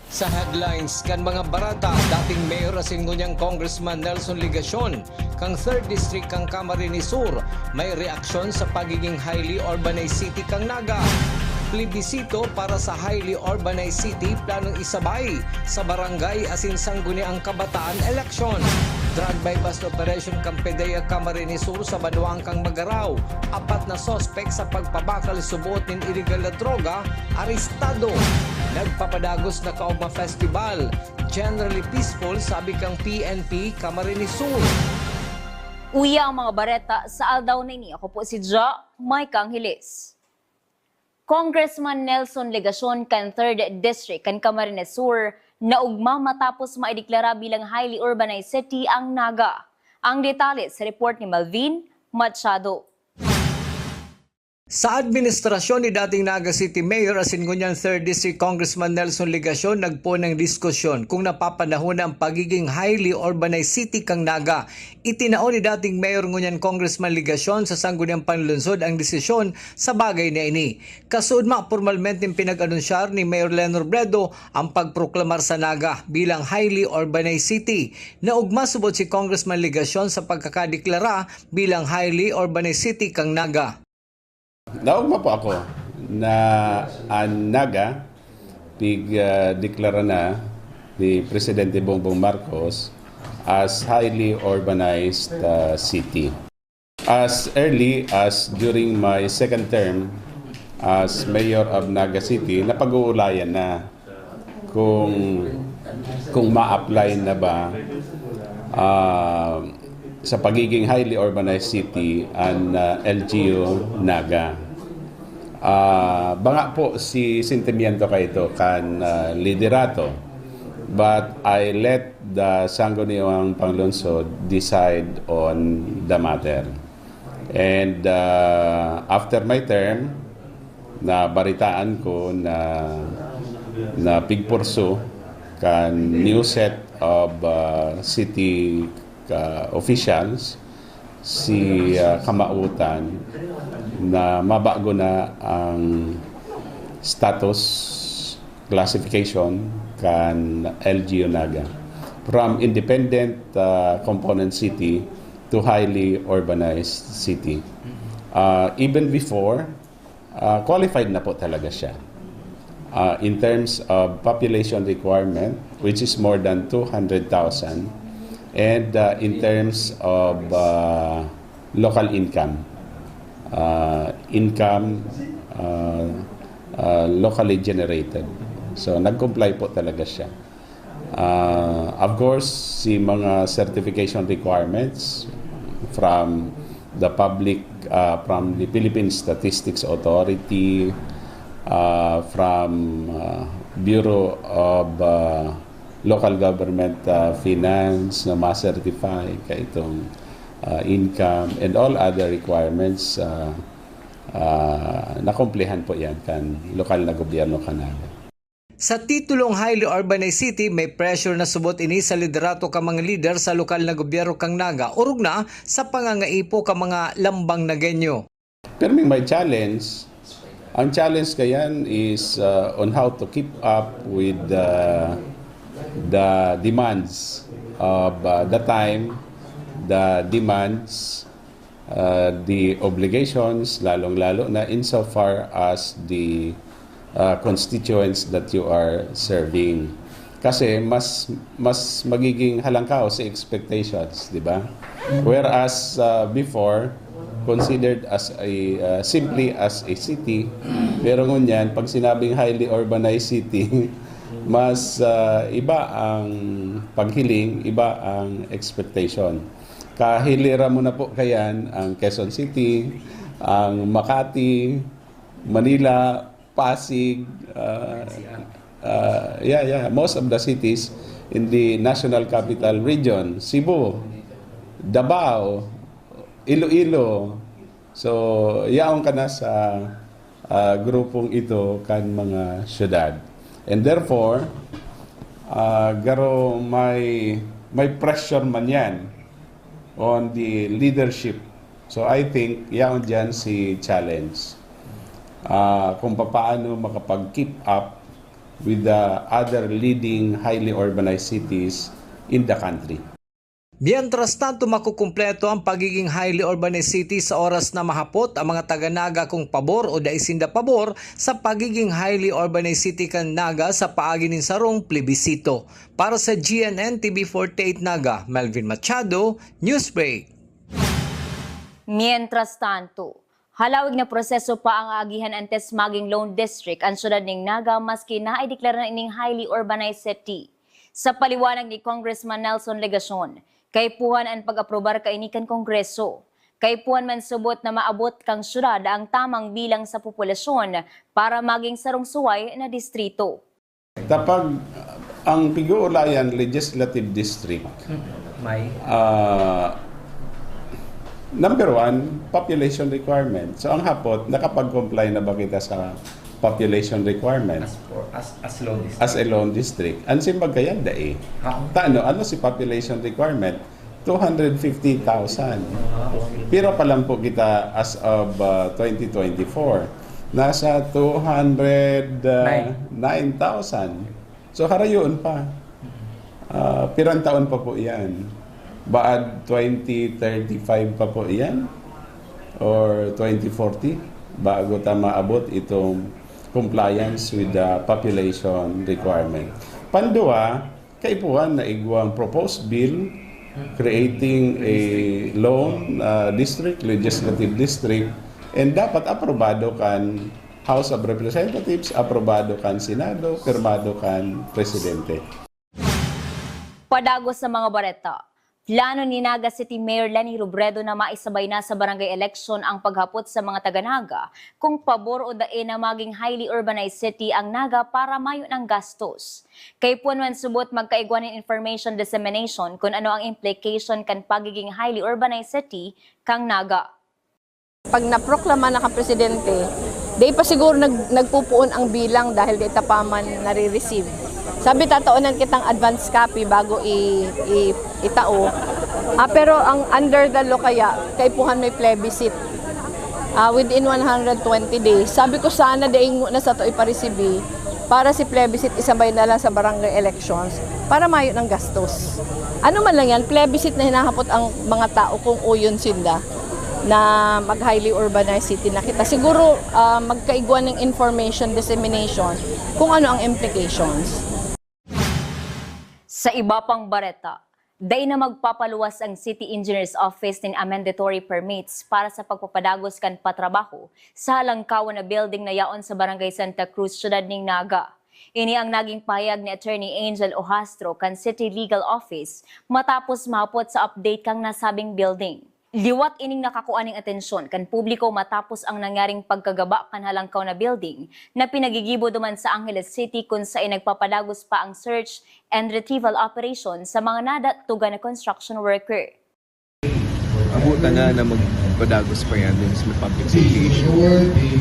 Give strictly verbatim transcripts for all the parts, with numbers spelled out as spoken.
Sa headlines kan mga bareta, dating mayor asin ngunyan Congressman Nelson Legacion kan Third District kan Camarines Sur may reaksyon sa pagiging highly urbanized city kan Naga. Plebisito para sa highly urbanized city planong isabay sa barangay asin sangguniang kabataan eleksyon. Drug buy-bust operation kan PDEA Camarines Sur sa banwaan kan Magarao. Apat na suspek sa pagpabakal suboot nin iligal na droga arestado. Nagpapadagos na Kaugma Festival, generally peaceful, sabi kan P N P Camarines Sur. Uya ang mga bareta sa aldaw na ini. Ako po si Ja Mike Angeles. Congressman Nelson Legacion kan Third District kan Camarines Sur naugma matapos maideklara bilang highly urbanized city ang Naga. Ang detalye sa report ni Melvin Machado. Sa administrasyon ni dating Naga City Mayor asin ngunyan Third District Congressman Nelson Legacion nagpoon ng diskusyon kung napapanahon na ang pagiging highly urbanized city kang Naga. Itinao ni dating Mayor ngunyan Congressman Legacion sa Sangguniang Panlungsod ang desisyon sa bagay na ini. Kasuodma, pormalmenteng pinag-anunsyar ni Mayor Len Robredo ang pagproklamar sa Naga bilang highly urbanized city. Naugma subot si Congressman Legacion sa pagkakadeklara bilang highly urbanized city kang Naga. Naugma po ako na ang Naga pig-deklara na ni Presidente Bongbong Marcos as highly urbanized uh, city. As early as during my second term as mayor of Naga City, napag-uulayan na kung kung ma-apply na ba uh, sa pagiging highly urbanized city ang uh, L G U Naga. Uh, banga po si sentimiento kaito kan uh, liderato, but I let the Sangguniang Panglungsod decide on the matter. And uh, after my term, nabaritaan ko na na pigpurso kan new set of uh, city uh, officials si uh, Kamautan na mabago na ang status classification kan L G U Naga from independent uh, component city to highly urbanized city. Uh, even before, uh, qualified na po talaga siya. Uh, in terms of population requirement, which is more than two hundred thousand, and uh, in terms of uh, local income, uh, income uh, uh, locally generated. So, nag-comply po talaga siya. Uh, of course, si mga certification requirements from the public, uh, from the Philippine Statistics Authority, uh, from uh, Bureau of uh, Local Government uh, Finance na ma-certify kaitong uh, income and all other requirements uh, uh, nakumplehan po yan kan lokal na gobyerno kan Naga. Sa titulong highly urbanized city, may pressure na subot ini sa liderato ka mga lider sa lokal na gobyerno kang Naga, orog na sa pangangaipo ka mga lambang Nagueño. Perming may challenge. Ang challenge kayan is uh, on how to keep up with the, the demands of uh, the time, the demands, uh, the obligations, lalong-lalo na insofar as the uh, constituents that you are serving. Kasi mas mas magiging halangkaw si expectations, di ba? Whereas uh, before, considered as a uh, simply as a city, pero ngunyan pag sinabing highly urbanized city, mas uh, iba ang paghiling, iba ang expectation. Kahilera mo na po kayan ang Quezon City, ang Makati, Manila, Pasig, uh, uh, yeah, yeah, most of the cities in the National Capital Region, Cebu, Davao, Iloilo. So, yaon ka na sa uh, grupong ito kan mga syudad. And therefore, uh, garo may may pressure man yan on the leadership. So I think yaon dyan si challenge. Uh, kung paano makapag-keep up with the other leading highly urbanized cities in the country. Mientras tanto, makukumpleto ang pagiging highly urbanized city sa oras na mahapot ang mga taga Naga kung pabor o dai sinda pabor sa pagiging highly urbanized city kan Naga sa paagi nin sarong plebisito. Para sa G N N T V forty-eight Naga, Melvin Machado, Newsbreak. Mientras tanto, halawig na proseso pa ang aagihan antes maging lone district an siyudad nin Naga maski naideklara na ining highly urbanized city. Sa paliwanag ni Congressman Nelson Legacion, kaipuhan an pag-aprobar kaini kan Kongreso. Kaipuhan man subot na maabot kan siyudad ang tamang bilang sa populasyon para maging sarong suway na distrito. Kapag ang Pig-uulayan Legislative District, May ah, number one, population requirement. So ang hapot, nakapag-comply na ba kita sa population requirement as, for, as, as lone district. as a lone district? Ang simbag kaya, dai. Ah, Tano, ano si population requirement? Two hundred fifty thousand. Pira pa lang po kita as of uh, twenty twenty-four? Nasa two hundred nine thousand. So harayoon pa. Ah, pirang taon pa po yan. Baad twenty thirty-five pa po yan? Or twenty forty? Bago ta maabot itong compliance with the population requirement. Pandua, kaipuhan na igwang proposed bill creating a lone uh, district, legislative district, and dapat aprobado kan House of Representatives, aprobado kan Senado, pirmado kan Presidente. Padagos sa mga bareta. Plano ni Naga City Mayor Leni Robredo na maisabay na sa barangay election ang paghapot sa mga taga-Naga kung pabor o dai na maging highly urbanized city ang Naga para mayo ng gastos. Kaipuhan man subot magkaigwa nin information dissemination kun ano ang implication kan pagiging highly urbanized city kang Naga. Pag naproklama na ka presidente, di pa siguro nag, nagpupuon ang bilang dahil di ta pa man nare-receive. Sabi, tataonan kitang advance copy bago i, i, itao. Ah, pero ang under the law kaya, kaipuhan may plebiscite. Ah, within one hundred twenty days. Sabi ko sana daing na sa to iparesibi para si plebiscite isabay na lang sa barangay elections para mayo ng gastos. Ano man lang yan, plebiscite na hinahapot ang mga tao kung uyon sinda na mag-highly urbanized city na kita. Siguro ah, magkaigwa ng information dissemination kung ano ang implications. Sa iba pang bareta, dai na magpapaluwas ang City Engineers Office nin amendatory permits para sa pagpapadagos kan patrabaho sa halangkawan na building na yaon sa Barangay Santa Cruz, Siyudad nin Naga. Ini ang naging pahayag ni Attorney Angel Ohastro kan City Legal Office matapos mahapot sa update kan nasabing building. Liwat ining nakakua ning atensyon kan publiko matapos ang nangyaring pagkagaba kan halangkaw na building na pinagigibo duman sa Angeles City, kun saen nagpapadagos pa ang search and retrieval operation sa mga nadatugan na construction worker. Abutan na na magpadagos pa yan dun sa public safety issue.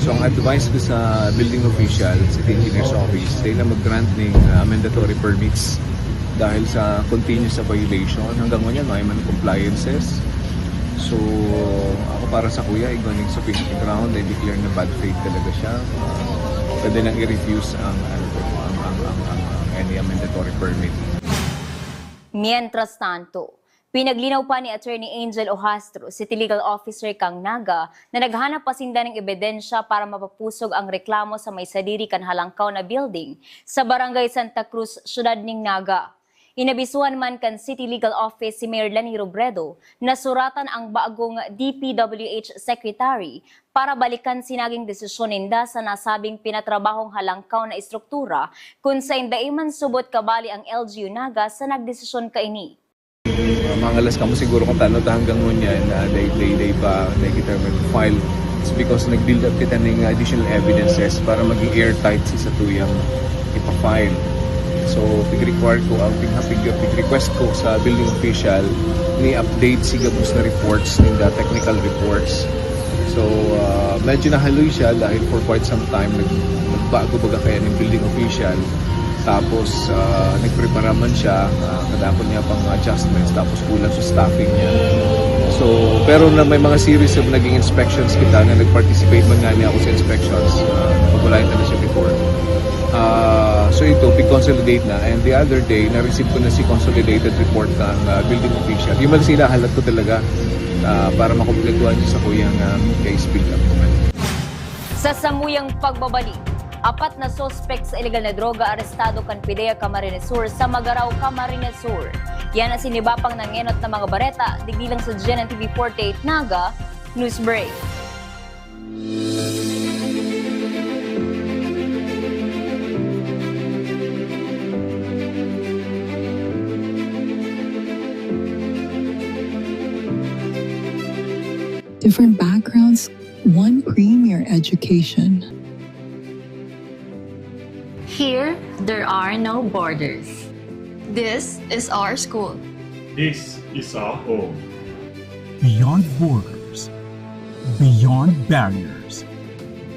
So ang advice ko sa building official, sa engineer's office, dahil na mag-grant ng uh, mandatory permits dahil sa continuous sa violation. Hanggang ngayon, may man compliances. So, ako para sa kuya, igwa ning sufficient ground, na declare na bad faith talaga siya. Pwede nang i-refuse ang, ano, ang, ang, ang, ang, ang any mandatory permit. Mientras tanto, pinaglinaw pa ni Attorney Angel Ohastro, City Legal Officer kan Naga, na naghanap pa sinda ng ebidensya para mapapusog ang reklamo sa may sadiri kan halangkaw na building sa Barangay Santa Cruz, Siyudad nin Naga. Inabisuhan man kan City Legal Office si Mayor Leni Robredo na suratan ang bagong D P W H Secretary para balikan si naging desisyon ninda sa nasabing pinatrabahong halangkaw na estruktura, kun saen dai man subot kabali ang L G U Naga sa nagdesisyon kaini. Uh, mangalas kamo siguro kung tano ta hanggang ngunyan na day day day pa na kita mag-file. It's because nag-build up kita ng additional evidences para maging airtight sa satuyang ipa-file. So, pig-require ko ang pig-, pig-, pig-request ko sa building official ni update si gabos na reports, in the technical reports. So, uh, medyo nahaloy siya dahil for quite some time nag-, nagbago baga kaya ng building official. Tapos, uh, nagprepara man siya, uh, kadakon niya pang adjustments, tapos kulang sa staffing niya. So, pero na may mga series of naging inspections kita na nag-participate man nga niya ako sa inspections. Uh, nakapulayan na siya before. Uh, So ito, pig-consolidate na. And the other day, na-receive ko na si consolidated report ng, ah, building official. Yung pala sila, halat ko talaga, ah, para makumpletuhan yung sa kuyang, ah, case build-up naman. Sa samuyang pagbabalik, apat na suspek sa illegal na droga arestado kan PDEA Camarines Sur sa Magarao, Camarines Sur. Yan ang sinibapang nangenot na mga bareta, digdi lang sa G N N T V forty-eight Naga News Break. Different backgrounds, one premier education. Here, there are no borders. This is our school. This is our home. Beyond borders, beyond barriers,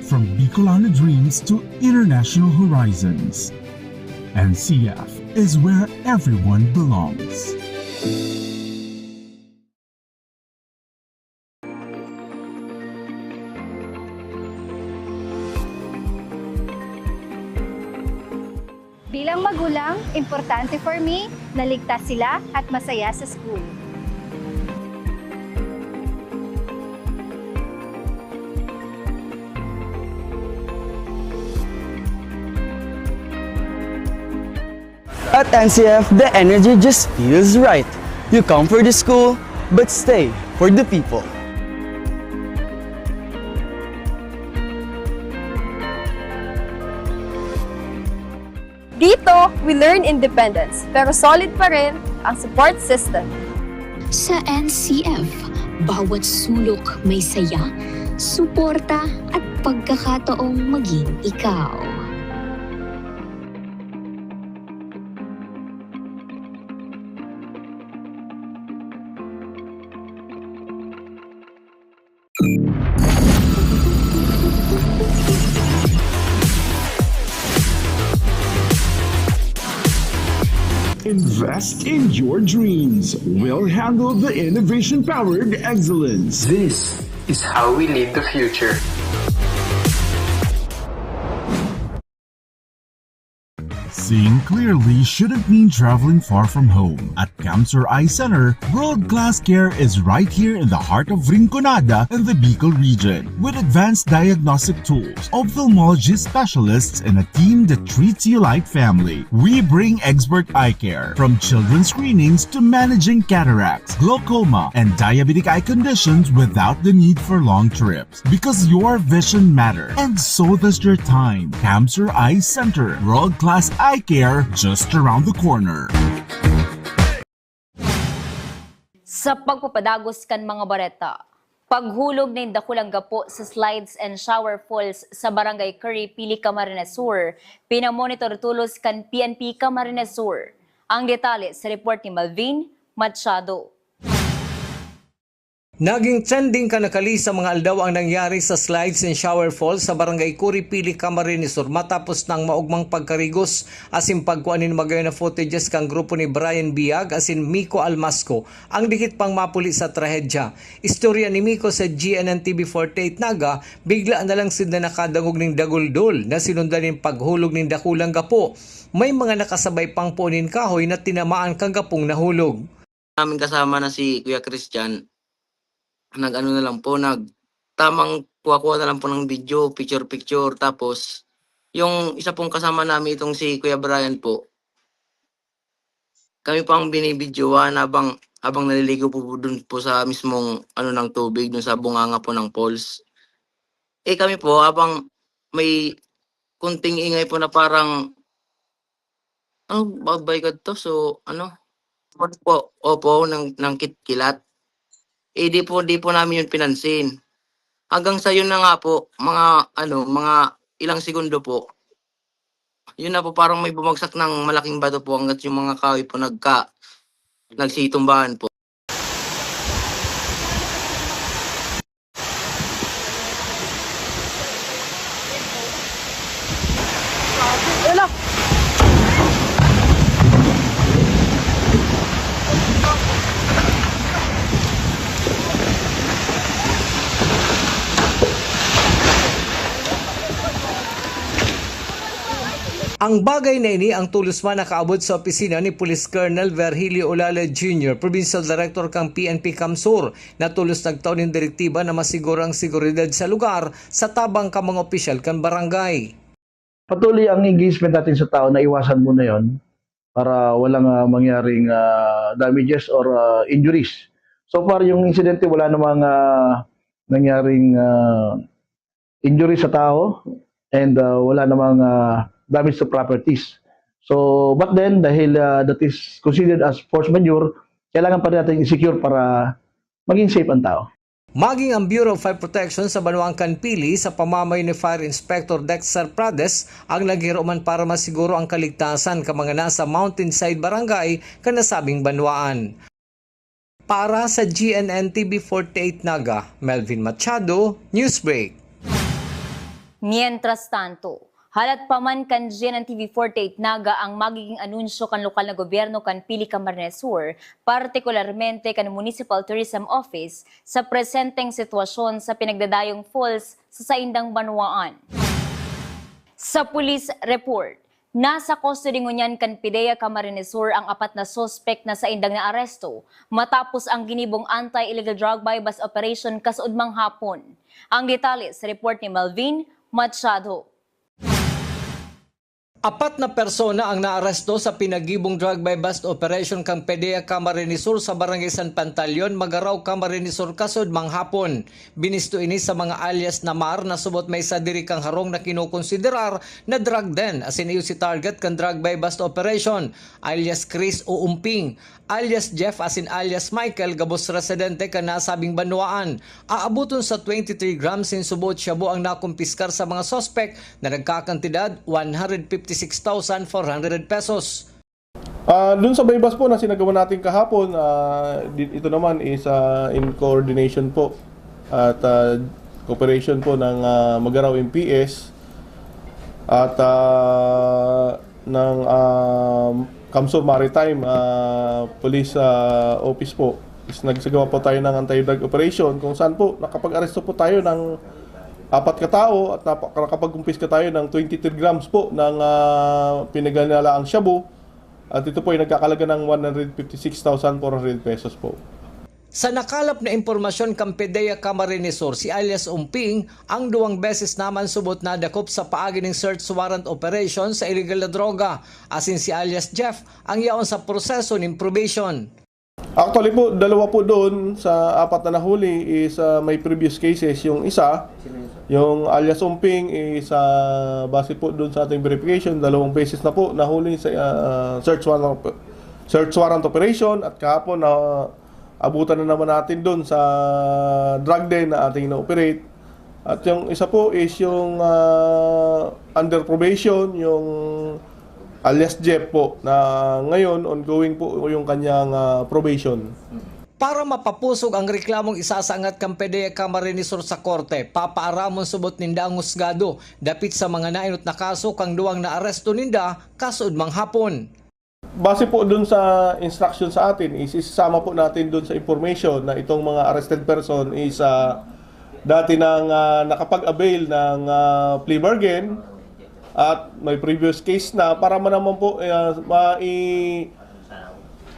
from Bicolano dreams to international horizons, N C F is where everyone belongs. Bilang magulang, importante for me na ligtas sila at masaya sa school. At N C F, the energy just feels right. You come for the school, but stay for the people. Dito, we learn independence, pero solid pa rin ang support system. Sa N C F, bawat sulok may saya, suporta at pagkakataong maging ikaw. Invest in your dreams. We'll handle the innovation-powered excellence. This is how we lead the future. Seeing clearly shouldn't mean traveling far from home. At Camsur Eye Center, world-class care is right here in the heart of Rinconada and the Bicol region. With advanced diagnostic tools, ophthalmology specialists, and a team that treats you like family, we bring expert eye care, from children's screenings to managing cataracts, glaucoma, and diabetic eye conditions without the need for long trips. Because your vision matters, and so does your time. Camsur Eye Center, world-class eye care just around the corner. Sa pagpapadagos kan mga bareta, paghulog nin dakulang gapo sa slides and shower falls sa Barangay Curry, Pili, Camarines Sur, pinamonitor tolos kan P N P Camarines Sur. Ang detalye sa report ni Malvin Machado. Naging trending kan nakali sa mga aldaw ang nangyari sa slides and shower falls sa Barangay Curry, Pili, Camarines Sur matapos na ang maugmang pagkarigos asin pagkua nin magayon na footages kan grupo ni Brian Biag asin Miko Almasco ang dikit pang mapuli sa trahedya. Istorya ni Miko sa G N N T V forty-eight Naga, bigla na lang sinda nakadangog nin daguldol na sinundan nin paghulog nin dakulang gapo. May mga nakasabay pang puon nin kahoy na tinamaan kan gapong nahulog. Naming kasama na si Kuya Christian, nag-ano na lang po, nag-, tamang kuha-kuha na lang po ng video, picture-picture. Tapos, yung isa pong kasama namin, itong si Kuya Brian po, kami po ang binibidyohan habang, habang naliligo po, po dun po sa mismong ano ng tubig, dun sa bunganga po ng falls. Eh, kami po, habang may konting ingay po na parang, ano ba, bay kadto? So, ano, po, opo, ng, ng kitkilat. Eh, di po, di po namin yun pinansin. Hanggang sa yun na nga po, mga, ano, mga ilang segundo po, yun na po, parang may bumagsak ng malaking bato po hanggat yung mga kahoy po nagka-, nagsitumbahan po. Ang bagay na ini ang tolos man nakaabot sa opisina ni Police Colonel Virgilio Olale Junior, Provincial Director kan P N P CamSur, na tolos nagtao nin direktiba na masiguro ang seguridad sa lugar sa tabang kan mga opisyal kan barangay. Patuloy ang engagement natin sa tao, naiwasan muna yon para walang, ah, mangyaring, ah, damages or, ah, injuries. So far, yung insidente, wala namang, ah, nangyaring, ah, injury sa tao and, ah, wala namang, ah, damage to properties. So, but then, dahil, ah, that is considered as force majeure, kailangan pa rin natin i-secure para maging safe ang tao. Maging ang Bureau of Fire Protection sa banwaan kan Pili sa pamamayo ni Fire Inspector Dexter Prades ang naghihiroman para masiguro ang kaligtasan kan mga nasa mountainside barangay kan nasabing banwaan. Para sa G N N T V forty-eight Naga, Melvin Machado, Newsbreak. Mientras tanto, halat pa man kan G N N T V forty-eight Naga ang magiging anunsyo kan lokal na gobyerno kan Pili Camarines Sur, partikularmente kan Municipal Tourism Office, sa presenteng sitwasyon sa pinagdadayong falls sa saindang banwaan. Sa police report, nasa custody ngunyan kan PDEA Camarines Sur ang apat na suspek na saindang naaresto matapos ang ginibong anti-illegal drug buy-bust operation kasuodmang hapon. Ang detalye sa report ni Melvin Machado. Apat na persona ang naaresto sa pinagibong drug buy-bust operation kan PDEA Camarines Sur sa Barangay San Pantaleon, Magarao, Camarines Sur, kasuodmang hapon. Binisto ini sa mga alias na mar na subot may sadiri kan harong na kinokonsiderar na drug den, asin iyo si target kan drug buy-bust operation, alias Chris o Umping, alias Jeff asin alias Michael, gabos residente kan nasabing banwaan. Aaboton sa twenty-three grams nin subot shabu ang nakumpiskar sa mga suspek na nagkakantidad one hundred fifty-six thousand four hundred pesos. Ah, dun sa buy-bust po na sinagawa natin kahapon, ah, di-, ito naman is, ah, in coordination po at, ah, cooperation po ng, ah, Magarao M P S at, ah, ng, ah, CamSur Maritime, ah, Police, ah, Office po, is nagsagawa po tayo ng anti-drug operation kung saan po nakapag-aresto po tayo ng apat katao at napa-, nakapagkumpiska tayo ng twenty-three grams po ng, ah, pinagnanalaang shabu. At ito po ay nagkakalaga ng one hundred fifty-six thousand four hundred pesos po. Sa nakalap na impormasyon kan PDEA Camarines Sur, si alias Umping ang duwang beses naman subot nadakop sa paagi nin search warrant operation sa illegal na droga, asin si alias Jeff ang yaon sa proseso nin probation. Actually po, dalawa po doon sa apat na nahuli is, ah, may previous cases. Yung isa, yung alias Umping is, ah, base po doon sa ating verification, dalawang beses na po nahuli sa, ah, search warrant op-, search warrant operation at kahapon na abutan na naman natin doon sa drug den na ating ina-operate. At yung isa po is yung, ah, under probation, yung alias Jeff po, na ngayon ongoing po yung kanyang, ah, probation. Para mapapusog ang reklamong isasaangat kan PDEA Camarines Sur sa korte, papaaramon subot ninda ang husgado dapit sa mga naenot na kaso kan duwang naaresto ninda kasuodmang hapon. Base po dun sa instruction sa atin, is isasama po natin dun sa information na itong mga arrested person is, ah, dati nang, ah, nakapag-avail ng, ah, plea bargain at may previous case na, para man naman po, ah, mai-,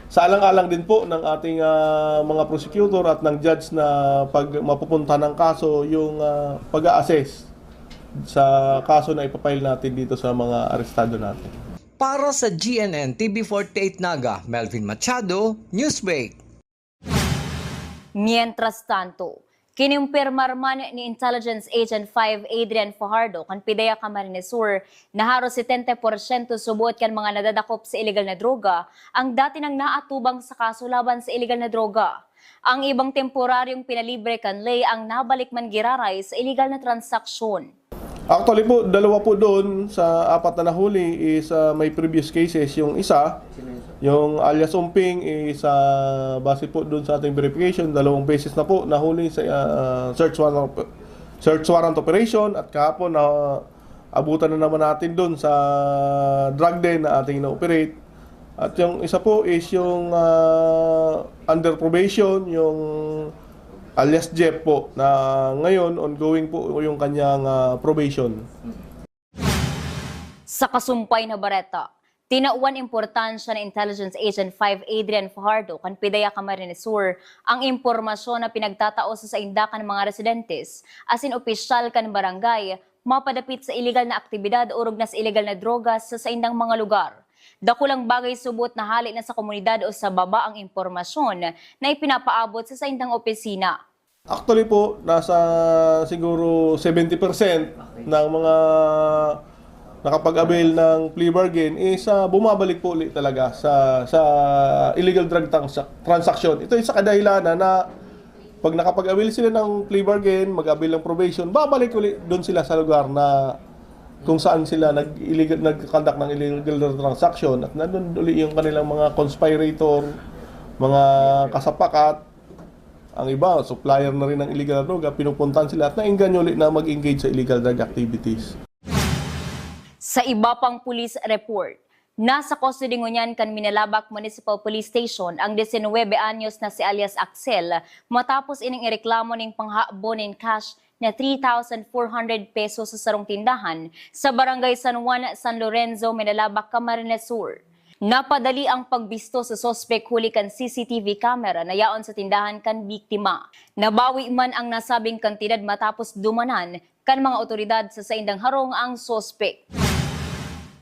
sa alang-alang din po ng ating, ah, mga prosecutor at ng judge na pag mapupunta ng kaso yung, ah, pag-a-assess sa kaso na ipapile natin dito sa mga arestado natin. Para sa G N N T V forty-eight Naga, Melvin Machado, Newsbreak. Mientras tanto, kinumpirmar man ni Intelligence Agent five Adrian Fajardo kan PDEA Camarines Sur na haros setenta porsyento subot kan mga nadadakop sa iligal na droga ang dati nang naatubang sa kaso laban sa iligal na droga. Ang ibang temporaryong pinalibre kan ley ang nabalik man giraray sa iligal na transaksyon. Actually po, dalawa po doon sa apat na nahuli is, ah, may previous cases. Yung isa, yung alias Umping, is, ah, base po doon sa ating verification, dalawang beses na po nahuli sa, ah, search warrant op-, search warrant operation at kahapon na abutan na naman natin doon sa drug den na ating ina-operate. At yung isa po is yung, ah, under probation, yung alias Jeff po, na ngayon ongoing po yung kanyang, ah, probation. Sa kasumpay na bareta, tinawan importansya ni Intelligence Agent five Adrian Fajardo kan PDEA Camarines Sur ang impormasyon na pinagtatao sa sainda kan mga residentes asin opisyal kan barangay mapadapit sa iligal na aktibidad orog na sa iligal na drogas sa saindang mga lugar. Dakulang bagay subot na hale na sa komunidad o sa baba ang impormasyon na ipinapaabot sa saindang opisina. Actually po, nasa siguro seventy percent ng mga nakapag-avail ng plea bargain is ah, bumabalik po ulit talaga sa sa illegal drug transa- transaction. Ito yung sa kadahilanan na pag nakapag-avail sila ng plea bargain, mag-avail ng probation, babalik ulit doon sila sa lugar na kung saan sila nag-illegal nag-conduct ng illegal drug transaction at nandun uli yung kanilang mga conspirator, mga kasapakat, ang iba, supplier na rin ng illegal na droga, pinupuntahan sila at naengganyo ulit na mag-engage sa illegal drug activities. Sa iba pang police report, nasa custody ngunyan kan Minalabac Municipal Police Station ang diecinuebe anyos na si alias Axel matapos ining ireklamo ning panghahabon nin cash na three thousand four hundred pesos sa sarong tindahan sa Barangay San Juan, San Lorenzo, Minalabac, Camarines Sur. Napadali ang pagbisto sa suspek huli kan C C T V camera na yaon sa tindahan kan biktima. Nabawi man ang nasabing kantidad matapos dumanan kan mga otoridad sa saindang harong ang suspek.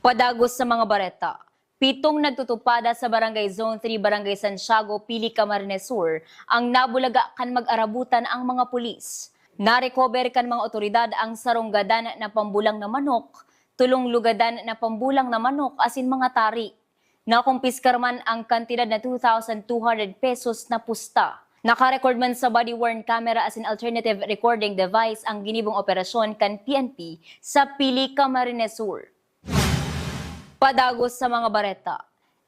Padagos sa mga bareta, pitong nagtutupada sa Barangay Zone three, Barangay Santiago, Pili, Camarines Sur ang nabulaga kan mag-arabutan ang mga pulis. Narecover kan mga otoridad ang sarong gadan na pambulang na manok, tolong lugadan na pambulang na manok asin mga tari. Nakumpiskar man ang kantidad na two thousand two hundred pesos na pusta. Nakarecord man sa body-worn camera asin alternative recording device ang ginibong operasyon kan P N P sa Pili, Camarines Sur. Padagos sa mga bareta.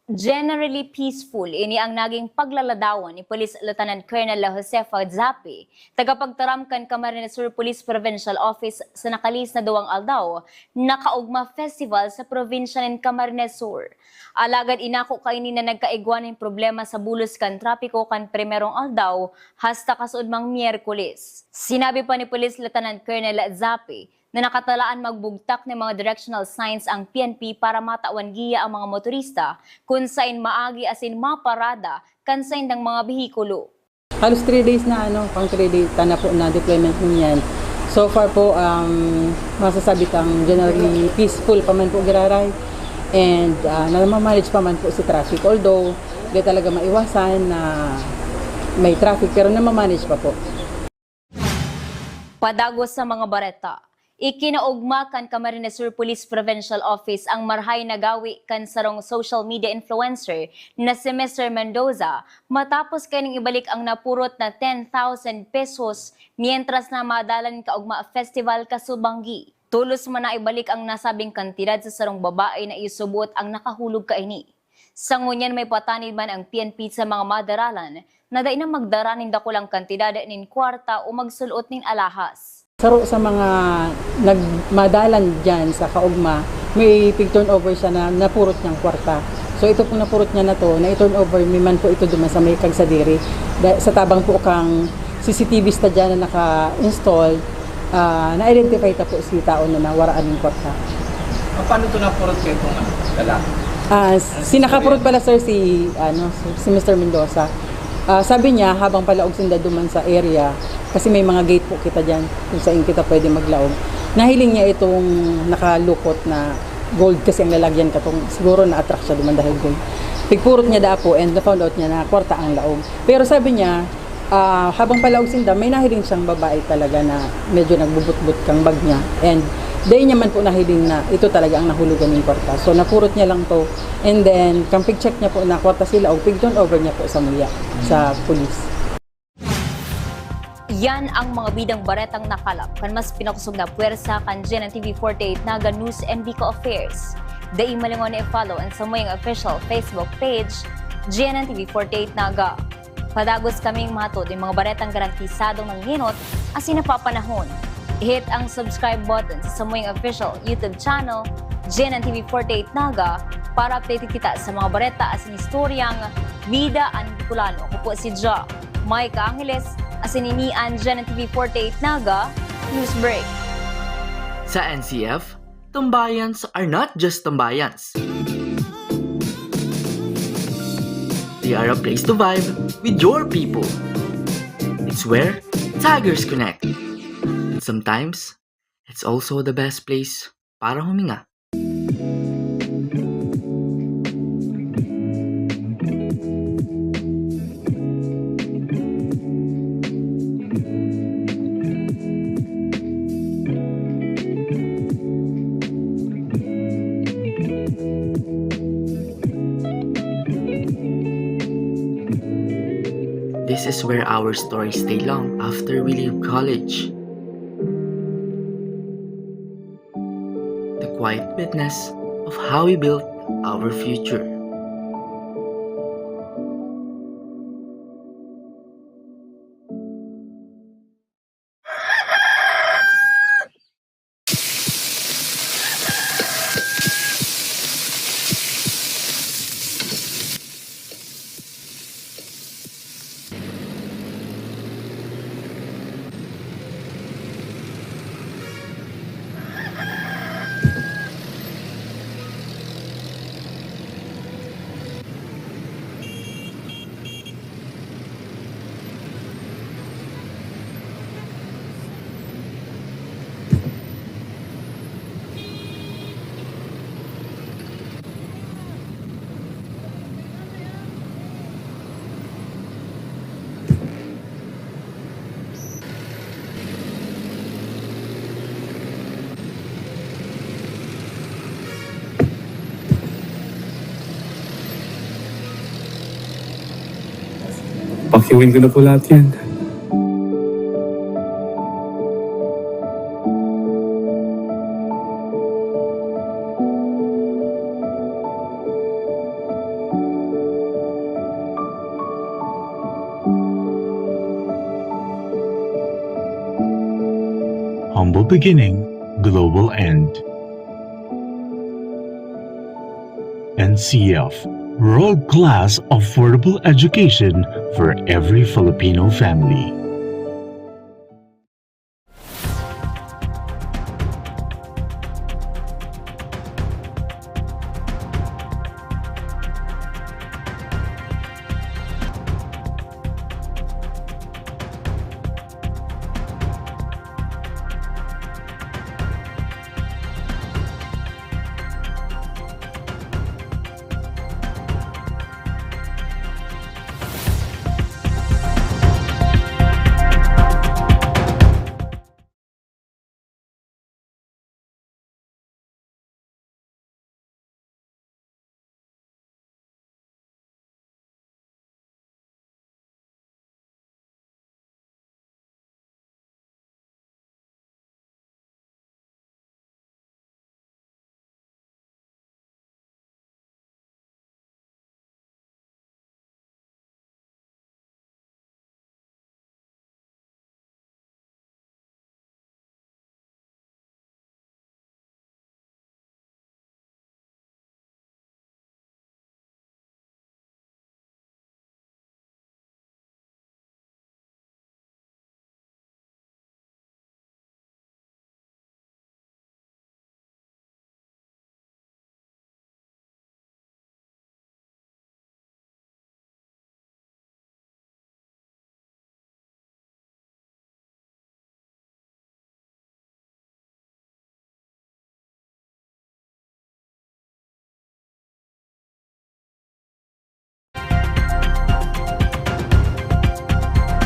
Generally peaceful ini ang naging paglaladawan ni Police Lieutenant Colonel Josefa Zape, tagapagtaram kan Camarines Sur Police Provincial Office sa nakalihis na duwang aldaw na Kaugma Festival sa probinsya nin Camarines Sur. Alagad inako kaini na nagkaigwa nin problema sa bulos kan trapiko kan primerong aldaw hasta kasuodmang Miyerkules. Sinabi pa ni Police Lieutenant Colonel Zape na nakatalaan magbugtak nin mga directional signs ang P N P para matawan giya ang mga motorista kun saen maagi asin maparada kan saindang mga behikulo. Halos three days na, ano, pang three days ta na po na deployment ngunyan. So far po, um, masasabi kang generally peaceful pa man po giraray. And uh, namamanage pa man po si traffic. Although, di talaga maiwasan na may traffic, pero namamanage pa po. Padagos sa mga bareta. Ikinaogma kan Camarines Sur Police Provincial Office ang marhay na gawi kan sarong social media influencer na si Mister Mendoza matapos kaining ibalik ang napurot na ten thousand pesos mientras na madalan kaogma festival kasubanggi. Tolos man na ibalik ang nasabing kantidad sa sarong babae na iyo subot ang nakahulog kaini. Sa ngunyan may patanid man ang P N P sa mga madaralan na dai na magdara nin dakulang kantidad nin kwarta o magsul-ot nin alahas. Saro sa mga nagmadalan dyan sa kaugma, may pig-turnover siya na napurot niyang kwarta. So ito pong napurot niya na to, na i-turnover mi man po ito duman sa may kagsadiri. Da- Sa tabang po kang C C T V sta dyan na naka-install, ah, na-identify ta po si tao na nawaraan ng kwarta. Ah, paano ito napurot kayo itong ano, lalaki? Ah, si nakapurot pala sir si ano si Mister Mendoza. Ah, sabi niya habang palaog sinda duman sa area kasi may mga gate po kita diyan kung saan kita pwede maglaog. Nahiling niya itong nakalukot na gold kasi ang lalagyan katong siguro na-attract siya duman dahil gold. Pigpurot niya dapo and na-found out niya na kwarta ang laog. Pero sabi niya, ah, habang palaog sinda, may nahiling siyang babae talaga na medyo nagbubutbut kang bag niya. And dahil niya man po nahiling na ito talaga ang nahulugan ng kwarta. So napurot niya lang to. And then, kang pig-check niya po na kwarta sila o pig-turnover niya po sa muya, sa police. Yan ang mga bidang baretang nakalap kan mas pinakusog na pwersa kan G N N T V forty-eight Naga News and Bicol Affairs. Dai malingaw na i-follow ang samuyang official Facebook page, G N N T V forty-eight Naga. Padagos kaming mahatod nin mga baretang garantisadong nanginot asin napapanahon. I-hit ang subscribe button sa samuyang official YouTube channel, G N N T V forty-eight Naga, para updated kita sa mga bareta asin istoryang bida an Bicolano. Ako po si Ja Micah Angeles, asin ini an G N N T V forty-eight Naga News Break. Sa N C F, Tambayans are not just tambayans. They are a place to vibe with your people. It's where tigers connect. And sometimes, it's also the best place para huminga. This is where our stories stay long after we leave college. The quiet witness of how we built our future. Pakiuwin ko na po lahat yan. Humble beginning, global end. N C F, world-class affordable education for every Filipino family.